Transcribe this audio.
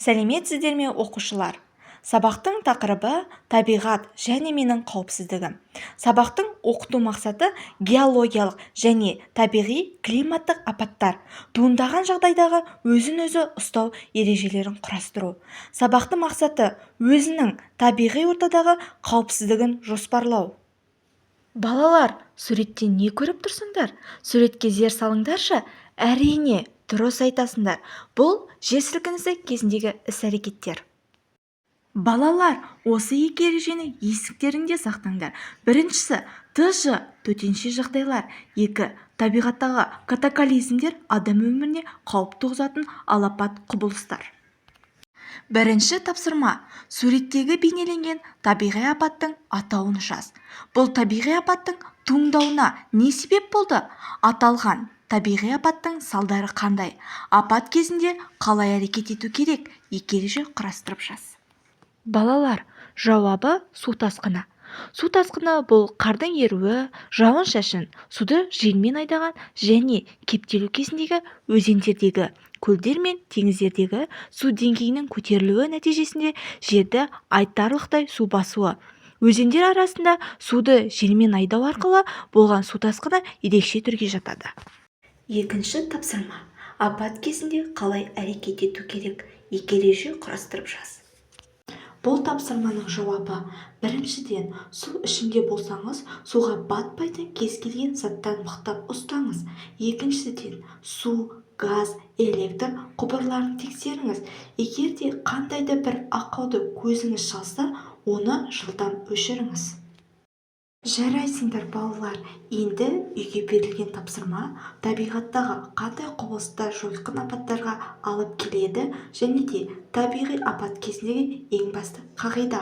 Сәлеметсіздер ме, оқушылар! Сабақтың тақырыбы: табиғат және менің қауіпсіздігім. Сабақтың оқыту мақсаты: геологиялық және табиғи климаттық апаттар туындаған жағдайдағы өзін-өзі ұстау ережелерін құрастыру. Сабақтың мақсаты: өзінің табиғи ортадағы қауіпсіздігін жоспарлау. Балалар, суреттен не көріп тұрсыңдар? Суретке зер салыңдаршы. Әрине, дұрыс айтасыңдар, бұл жер сілкінісі кезіндегі іс-әрекеттер. Балалар, осы екі ережені естеріңде сақтаңдар. Біріншісі: ТЖ төтенше жағдайлар. Екі: табиғаттағы катаклизмдер, адам өміріне қауіп туғызатын алапат құбылыстар. Бірінші тапсырма. Суреттегі бейнеленген табиғи апаттың атауын жаз. Бұл табиғи апаттың туындауына не себеп болды? Аталған табиғи апаттың салдары қандай? Апат кезінде қалай әрекет ету керек? Екі ереже құрастырып жаз. Балалар, жауабы: су тасқыны. Су тасқыны – бұл қардың еруі, жауын-шашын суды желмен айдаған және кептелу кезіндегі өзендердегі, көлдер мен теңіздердегі су деңгейінің көтерілуі нәтижесінде жерді айтарлықтай су басуы. Өзендер арасында суды желмен айдау арқылы болған су тасқыны ерекше түрге жатады. Екінші тапсырма. Апат кезінде қалай әрекет ету керек? Екі ереже құрастырып жаз. Бұл тапсырманың жауабы: біріншіден, су ішінде болсаңыз, суға батпайтын кез келген заттан мықтап ұстаңыз. Екіншіден, су, газ, электр құбырларын тексеріңіз. Егер де қандай да бір ақауды көзіңіз шалса, оны жылдам өшіріңіз. Жарайсыңдар, балалар! Енді үйге берілген тапсырма: табиғаттағы қандай құбылыстар жойқын апаттарға алып келеді және де табиғи апат кезіндегі ең басты қағида.